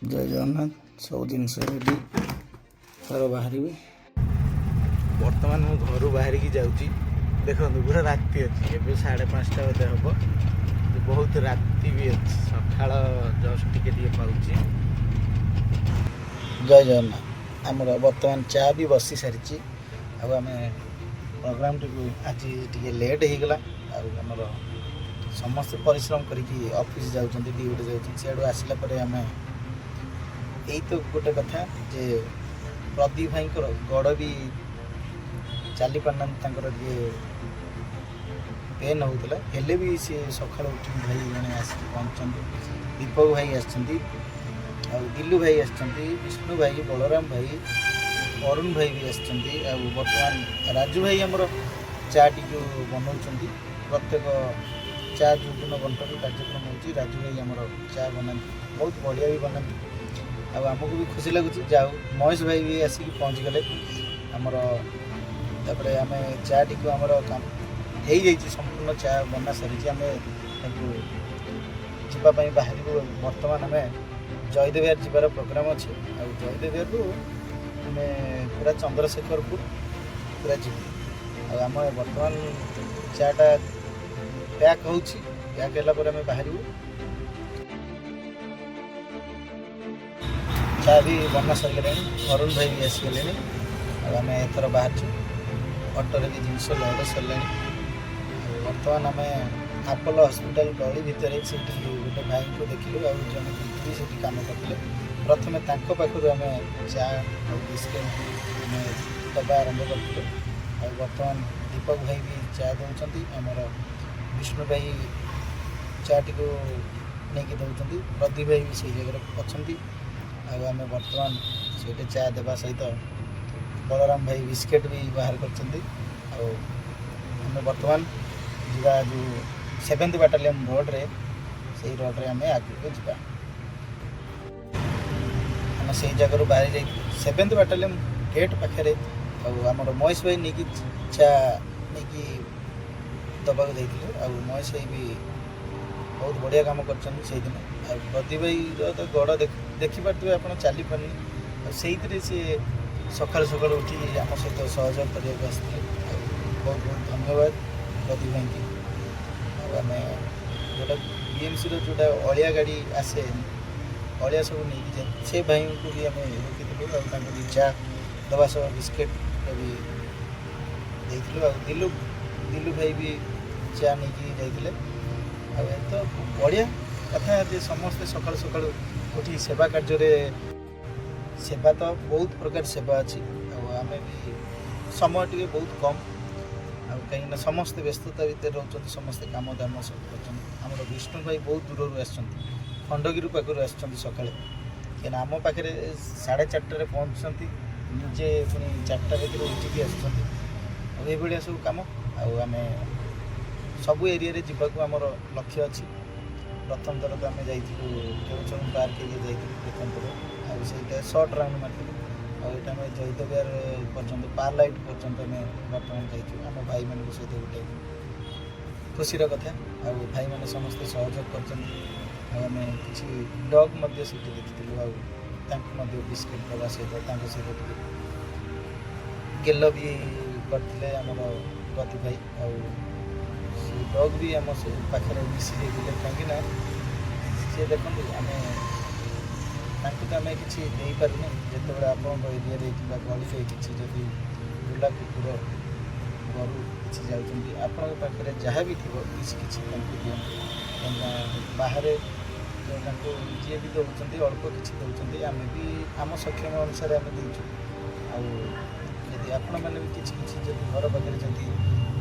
ଜୟ ଜଗନ୍ନାଥ। ସବୁ ଜିନିଷ ରେଡ଼ି, ଥର ବାହାରିବି। ବର୍ତ୍ତମାନ ମୁଁ ଘରୁ ବାହାରିକି ଯାଉଛି। ଦେଖନ୍ତୁ, ପୁରା ରାତି ଅଛି ଏବେ, 5:30 ବୋଧେ ହେବ। ବହୁତ ରାତି ବି ଅଛି, ସକାଳ ଜଷ୍ଟ ଟିକେ ଟିକେ ପାଉଛି। ଜୟ ଜଗନ୍ନାଥ। ଆମର ବର୍ତ୍ତମାନ ଚା ବି ବସି ସାରିଛି। ଆଉ ଆମେ ପ୍ରୋଗ୍ରାମଟିକୁ ଆଜି ଟିକେ ଲେଟ୍ ହେଇଗଲା। ଆଉ ଆମର ସମସ୍ତେ ପରିଶ୍ରମ କରିକି ଅଫିସ୍ ଯାଉଛନ୍ତି, ଡ୍ୟୁଟି ଯାଉଛନ୍ତି। ସିଆଡ଼ୁ ଆସିଲା ପରେ ଆମେ ଏଇ ତ ଗୋଟେ କଥା ଯେ ପ୍ରଦୀପ ଭାଇଙ୍କର ଗୋଡ଼ ବି ଚାଲି ପାରୁନାହାନ୍ତି, ତାଙ୍କର ଟିକେ ପେନ୍ ହେଉଥିଲା। ହେଲେ ବି ସିଏ ସକାଳୁ ଉଠିକି ଭାଇ ଜଣେ ଆସିକି ପହଞ୍ଚନ୍ତି। ଦୀପକ ଭାଇ ଆସିଛନ୍ତି, ଆଉ ଦିଲୁ ଭାଇ ଆସିଛନ୍ତି, ବିଷ୍ଣୁ ଭାଇ, ବଳରାମ ଭାଇ, ଅରୁଣ ଭାଇ ବି ଆସିଛନ୍ତି। ଆଉ ବର୍ତ୍ତମାନ ରାଜୁ ଭାଇ ଆମର ଚା ଟିକୁ ବନାଉଛନ୍ତି। ପ୍ରତ୍ୟେକ ଚା ଯେଉଁଦିନ ବଣ୍ଟନ କାର୍ଯ୍ୟକ୍ରମ ହେଉଛି, ରାଜୁ ଭାଇ ଆମର ଚା ବନାନ୍ତି, ବହୁତ ବଢ଼ିଆ ବି ବନାନ୍ତି। ଆଉ ଆମକୁ ବି ଖୁସି ଲାଗୁଛି। ଯାଉ ମହେଶ ଭାଇ ବି ଆସିକି ପହଞ୍ଚିଗଲେ ଆମର। ତାପରେ ଆମେ ଚା ଟିକୁ ଆମର କାମ ହେଇଯାଇଛି, ସମ୍ପୂର୍ଣ୍ଣ ଚା ବନା ସରିଛି। ଆମେ ତାକୁ ଯିବା ପାଇଁ ବାହାରିବୁ। ବର୍ତ୍ତମାନ ଆମେ ଜୟଦେବ ବିହାର ଯିବାର ପ୍ରୋଗ୍ରାମ୍ ଅଛି। ଆଉ ଜୟଦେବ ବିହାରରୁ ଆମେ ପୁରା ଚନ୍ଦ୍ରଶେଖରପୁର ପୁରା ଯିବୁ। ଆଉ ଆମେ ବର୍ତ୍ତମାନ ଚାଟା ପ୍ୟାକ୍ ହେଉଛି, ପ୍ୟାକ୍ ହେଲା ପରେ ଆମେ ବାହାରିବୁ। ଚା ବି ବନା ସରିଗଲାଣି, ଅରୁଣ ଭାଇ ବି ଆସିଗଲେଣି। ଆଉ ଆମେ ଏଥର ବାହାରିଛୁ। ଅଟୋରେ ବି ଜିନିଷ ଲୋଡ଼ ସରିଲାଣି। ଆଉ ବର୍ତ୍ତମାନ ଆମେ ଆପୋଲୋ ହସ୍ପିଟାଲ ଗଳି ଭିତରେ ସେଇଠି ଗୋଟେ ଭାଇଙ୍କୁ ଦେଖିଲୁ, ଆଉ ଜଣେ ଦିଦି ବି ସେଇଠି କାମ କରୁଥିଲେ। ପ୍ରଥମେ ତାଙ୍କ ପାଖରୁ ଆମେ ଚା ଆଉ ବିସ୍କେଟ୍ ଆମେ ଦେବା ଆରମ୍ଭ କରିଥିଲୁ। ଆଉ ବର୍ତ୍ତମାନ ଦୀପକ ଭାଇ ବି ଚା ଦେଉଛନ୍ତି, ଆମର ବିଷ୍ଣୁ ଭାଇ ଚାଟିକୁ ନେଇକି ଦେଉଛନ୍ତି, ପ୍ରଦୀପ ଭାଇ ବି ସେଇ ଜାଗାରେ ଅଛନ୍ତି। ଆଉ ଆମେ ବର୍ତ୍ତମାନ ସେଇଠି ଚା ଦେବା ସହିତ ବଳରାମ ଭାଇ ବିସ୍କେଟ୍ ବି ବାହାର କରିଛନ୍ତି। ଆଉ ଆମେ ବର୍ତ୍ତମାନ ଯିବା ଯେଉଁ ସେଭେନ୍ଥ ବାଟାଲିୟନ୍ ରୋଡ଼ରେ, ସେଇ ରୋଡ଼ରେ ଆମେ ଆଗକୁ ଯିବା। ଆମେ ସେଇ ଜାଗାରୁ ବାହାରି ଯାଇଥିଲୁ ସେଭେନ୍ଥ ବାଟାଲିୟନ୍ ଗେଟ୍ ପାଖରେ। ଆଉ ଆମର ମହେଶ ଭାଇ ନେଇକି ଚା ନେଇକି ଦେବାକୁ ଯାଇଥିଲୁ। ଆଉ ମହେଶ ଭାଇ ବି ବହୁତ ବଢ଼ିଆ କାମ କରିଛନ୍ତି ସେଇଦିନ। ଆଉ ପ୍ରଦୀପ ଭାଇର ତ ଗୋଡ଼ ଦେଖିପାରୁଥିବେ ଆପଣ, ଚାଲିପାରୁନି। ଆଉ ସେଇଥିରେ ସିଏ ସକାଳୁ ସକାଳୁ ଉଠି ଆମ ସହିତ ସହଯୋଗ କରିବାକୁ ଆସିଥିଲେ। ଆଉ ବହୁତ ବହୁତ ଧନ୍ୟବାଦ ପ୍ରଦୀପ ଭାଇକି। ଆଉ ଆମେ ଯେଉଁଟା ବିଏମ୍ସିର ଯେଉଁଟା ଅଳିଆ ଗାଡ଼ି ଆସେ, ଅଳିଆ ସବୁ ନେଇକି ଯାଏ, ସେ ଭାଇଙ୍କୁ ବି ଆମେ ରୋକିଥିଲୁ। ଆଉ ତାଙ୍କୁ ବି ଚା ଦେବା ସହ ବିସ୍କେଟ୍ ବି ଦେଇଥିଲୁ। ଆଉ ଦିଲୁ ଦିଲୁ ଭାଇ ବି ଚା ନେଇକି ଯାଇଥିଲେ। ଆଉ ଏ ତ ବଢ଼ିଆ କଥା ଯେ ସମସ୍ତେ ସକାଳୁ ସକାଳୁ ଉଠି ସେବା କାର୍ଯ୍ୟରେ। ସେବା ତ ବହୁତ ପ୍ରକାର ସେବା ଅଛି। ଆଉ ଆମେ ବି ସମୟ ଟିକେ ବହୁତ କମ୍, ଆଉ କାହିଁକିନା ସମସ୍ତେ ବ୍ୟସ୍ତତା ଭିତରେ ରହୁଛନ୍ତି, ସମସ୍ତେ କାମ ଦାମ ସବୁ କରୁଛନ୍ତି। ଆମର ବିଷ୍ଣୁ ଭାଇ ବହୁତ ଦୂରରୁ ଆସିଛନ୍ତି, ଖଣ୍ଡଗିରି ପାଖରୁ ଆସିଛନ୍ତି ସକାଳେ, କାହିଁକିନା ଆମ ପାଖରେ 4:30ରେ ପହଞ୍ଚୁଛନ୍ତି, ନିଜେ ପୁଣି 4ଟା ଭିତରେ ଉଠିକି ଆସୁଛନ୍ତି। ଆଉ ଏଇଭଳିଆ ସବୁ କାମ। ଆଉ ଆମେ ସବୁ ଏରିଆରେ ଯିବାକୁ ଆମର ଲକ୍ଷ୍ୟ ଅଛି। ପ୍ରଥମ ଥର ତ ଆମେ ଯାଇଥିଲୁ କେଉଁଝର ପାର୍କ ଏରିଆ ଯାଇଥିଲୁ ପ୍ରଥମ ଥର, ଆଉ ସେଇଟା ସର୍ଟ ରାଉଣ୍ଡ ମାରିଥିଲୁ। ଆଉ ଏଇଟା ଆମେ ଜୟଦେବ ବିହାର ପର୍ଯ୍ୟନ୍ତ, ପାର୍ ଲାଇଟ୍ ପର୍ଯ୍ୟନ୍ତ ଆମେ ବର୍ତ୍ତମାନ ଯାଇଛୁ ଆମ ଭାଇମାନଙ୍କ ସହିତ। ଗୋଟେ ଖୁସିର କଥା। ଆଉ ଭାଇମାନେ ସମସ୍ତେ ସହଯୋଗ କରିଛନ୍ତି। ଆଉ ଆମେ କିଛି ଡଗ୍ ମଧ୍ୟ ସେଠି ଦେଖିଥିଲୁ, ଆଉ ତାଙ୍କୁ ମଧ୍ୟ ବିସ୍କିଟ୍ ଦେବା ସହିତ ତାଙ୍କ ସହିତ ଟିକେ ଗେଲ ବି କରିଥିଲେ ଆମର ପ୍ରଦୀପ ଭାଇ। ଆଉ ସେ ଡଗ୍ ବି ଆମ ସେ ପାଖରେ ମିଶି ଯାଇଥିଲେ, କାହିଁକିନା ସିଏ ଦେଖନ୍ତୁ, ଆମେ ତାଙ୍କୁ ତ ଆମେ କିଛି ଦେଇପାରୁନି। ଯେତେବେଳେ ଆପଣଙ୍କ ଏରିଆରେ କିମ୍ବା ଗଳିରେ କିଛି ଯଦି ବୁଲା କୁକୁର, ଗୋରୁ କିଛି ଯାଉଛନ୍ତି, ଆପଣଙ୍କ ପାଖରେ ଯାହା ବି ଥିବ କିଛି କିଛି ତାଙ୍କୁ ଦିଅନ୍ତୁ। କାହିଁକିନା ବାହାରେ ଯେଉଁ ତାଙ୍କୁ ଯିଏ ବି ଦେଉଛନ୍ତି, ଅଳ୍ପ କିଛି ଦେଉଛନ୍ତି। ଆମେ ବି ଆମ ସକ୍ଷମ ଅନୁସାରେ ଆମେ ଦେଇଛୁ। ଆଉ ଯଦି ଆପଣମାନେ ବି କିଛି କିଛି ଯଦି ଘର ପାଖରେ ଯଦି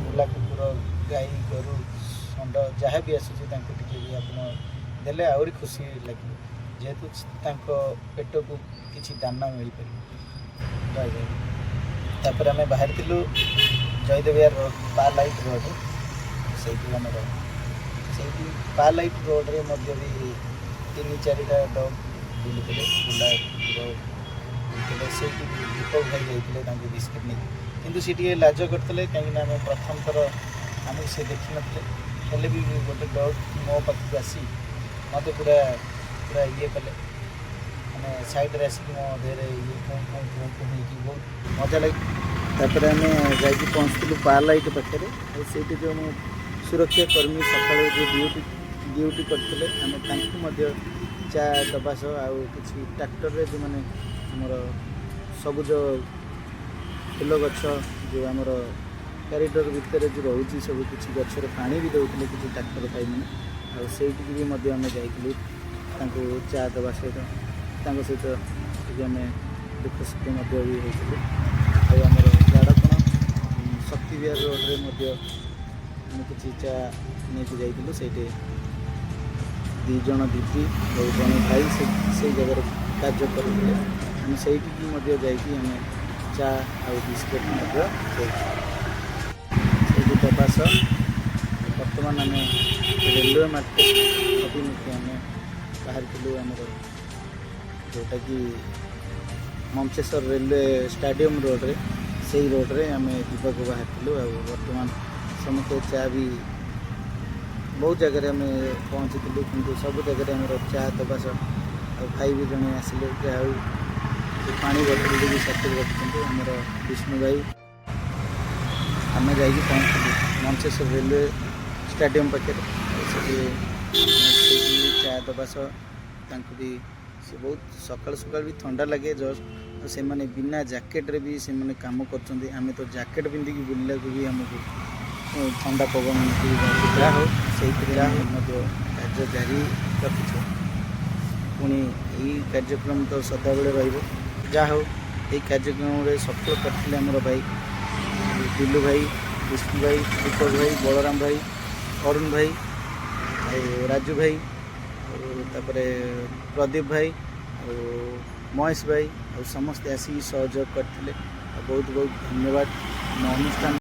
ବୁଲା କୁକୁର, ଗାଈ, ଗୋରୁ, ଷଣ୍ଢ ଯାହା ବି ଆସୁଛି, ତାଙ୍କୁ ଟିକେ ବି ଆପଣ ଦେଲେ ଆହୁରି ଖୁସି ଲାଗିବ, ଯେହେତୁ ତାଙ୍କ ପେଟକୁ କିଛି ଦାନା ମିଳିପାରିବ। ଜୟ ଜୟ। ତାପରେ ଆମେ ବାହାରିଥିଲୁ ଜୟଦେବ ବିହାର ରୋଡ଼, ପା ଲାଇଟ୍ ରୋଡ଼। ସେଇଠି ଆମର ସେଇଠି ପା ଲାଇଟ୍ ରୋଡ଼ରେ ମଧ୍ୟ ବି ତିନି ଚାରିଟା ଡଗ୍ ବୁଲୁଥିଲେ, ବୁଲା କୁକୁର ବୁଲୁଥିଲେ। ସେଇଠି ବି ଦୀପକ ଭାଇ ଯାଇଥିଲେ ତାଙ୍କୁ ବିସ୍କିଟ୍ ନେଇକି, କିନ୍ତୁ ସେ ଟିକେ ଲାଜ କରିଥିଲେ, କାହିଁକିନା ଆମେ ପ୍ରଥମ ଥର, ଆମକୁ ସେ ଦେଖିନଥିଲେ। ହେଲେ ବି ଗୋଟେ ଡଗ୍ ମୋ ପାଖକୁ ଆସି ମୋତେ ପୁରା ପୁରା ଇଏ କଲେ। ମାନେ ସାଇଡ଼୍ରେ ଆସିକି ମୋ ଦେହରେ ଇଏ ପୁଁ ପୁଁ ପୁଁ ପୁଁ ହେଇକି ବହୁତ ମଜା ଲାଗେ। ତାପରେ ଆମେ ଯାଇକି ପହଞ୍ଚିଥିଲୁ ପାଲାଇଟ୍ ପାଖରେ। ଆଉ ସେଇଠି ଯେଉଁ ମୁଁ ସୁରକ୍ଷା କର୍ମୀ ସକାଳୁ ଯେଉଁ ଡ୍ୟୁଟି ଡ୍ୟୁଟି କରିଥିଲେ, ଆମେ ତାଙ୍କୁ ମଧ୍ୟ ଚା ଦେବା ସହ ଆଉ କିଛି ଟ୍ରାକ୍ଟରରେ ଯେଉଁମାନେ ଆମର ସବୁଜ ଫୁଲ ଗଛ, ଯେଉଁ ଆମର କରିଡର ଭିତରେ ଯେଉଁ ରହୁଛି ସବୁ କିଛି ଗଛରେ ପାଣି ବି ଦେଉଥିଲେ କିଛି ଟ୍ରାକ୍ଟର ଭାଇମାନେ। ଆଉ ସେଇଠିକି ବି ମଧ୍ୟ ଆମେ ଯାଇଥିଲୁ ତାଙ୍କୁ ଚା ଦେବା ସହିତ ତାଙ୍କ ସହିତ ଟିକେ ଆମେ ଦୁଃଖ ସୁଖ ମଧ୍ୟ ବି ହେଇଥିଲୁ। ଆଉ ଆମର ଗାଡ଼କଣ ଶକ୍ତି ବିହାର ରୋଡ଼ରେ ମଧ୍ୟ ଆମେ କିଛି ଚା ନେଇକି ଯାଇଥିଲୁ। ସେଇଠି ଦୁଇ ଜଣ ଦିଦି ଆଉ ଜଣେ ଭାଇ ସେ ସେଇ ଜାଗାରେ କାର୍ଯ୍ୟ କରୁଥିଲେ। ଆମେ ସେଇଠିକି ମଧ୍ୟ ଯାଇକି ଆମେ ଚା ଆଉ ବିସ୍କେଟ୍ ମଧ୍ୟ ଦେଇଥିଲୁ। ସେଇଠି ଦେବା ସହ ବର୍ତ୍ତମାନ ଆମେ ରେଲୱେ ମାର୍କେଟ ଅଭିମୁଖେ ଆମେ ବାହାରିଥିଲୁ, ଆମର ଯେଉଁଟାକି ମଞ୍ଚେଶ୍ୱର ରେଲୱେ ଷ୍ଟାଡ଼ିୟମ୍ ରୋଡ଼ରେ, ସେଇ ରୋଡ଼ରେ ଆମେ ଯିବାକୁ ବାହାରିଥିଲୁ। ଆଉ ବର୍ତ୍ତମାନ ସମସ୍ତେ ଚା ବି ବହୁତ ଜାଗାରେ ଆମେ ପହଞ୍ଚିଥିଲୁ, କିନ୍ତୁ ସବୁ ଜାଗାରେ ଆମର ଚା ଦେବା ସହ ଆଉ ଭାଇ ବି ଜଣେ ଆସିଲେ, ଯାହା ହଉ ସେ ପାଣି ବୋତଲରେ ବି ସାଥିରେ ରଖିଛନ୍ତି, ଆମର ବିଷ୍ଣୁ ଭାଇ। ଆମେ ଯାଇକି ପହଞ୍ଚିଥିଲୁ ମଞ୍ଚେଶ୍ୱର ରେଲୱେ ଷ୍ଟାଡ଼ିୟମ୍ ପାଖରେ। ଆଉ ସେଠି ସେଇଠି ଚା ଦେବା ସହ ତାଙ୍କୁ ବି ସେ ବହୁତ ସକାଳୁ ସକାଳୁ ବି ଥଣ୍ଡା ଲାଗେ ଜଷ୍ଟ, ଆଉ ସେମାନେ ବିନା ଜ୍ୟାକେଟ୍ରେ ବି ସେମାନେ କାମ କରୁଛନ୍ତି। ଆମେ ତ ଜ୍ୟାକେଟ୍ ପିନ୍ଧିକି ବୁଲିବାକୁ ବି ଆମକୁ ଥଣ୍ଡା ପବନ ବି ଯାହା ହଉ, ସେଇଥିରେ ଆମେ ମଧ୍ୟ କାର୍ଯ୍ୟ ଜାରି ରଖିଛୁ। ପୁଣି ଏଇ କାର୍ଯ୍ୟକ୍ରମ ତ ସଦାବେଳେ ରହିବ। ଯାହା ହଉ, ଏଇ କାର୍ଯ୍ୟକ୍ରମରେ ସଫଳ କରିଥିଲେ ଆମର ଭାଇ ଦିଲୁ ଭାଇ, ବିଷ୍ଣୁ ଭାଇ, ଦୀପକ ଭାଇ, ବଳରାମ ଭାଇ, ଅରୁଣ ଭାଇ ଆଉ ରାଜୁ ଭାଇ, ଆଉ ତାପରେ ପ୍ରଦୀପ ଭାଇ ଆଉ ମହେଶ ଭାଇ, ଆଉ ସମସ୍ତେ ଆସିକି ସହଯୋଗ କରିଥିଲେ। ଆଉ ବହୁତ ବହୁତ ଧନ୍ୟବାଦ ଆମ ଅନୁଷ୍ଠାନ।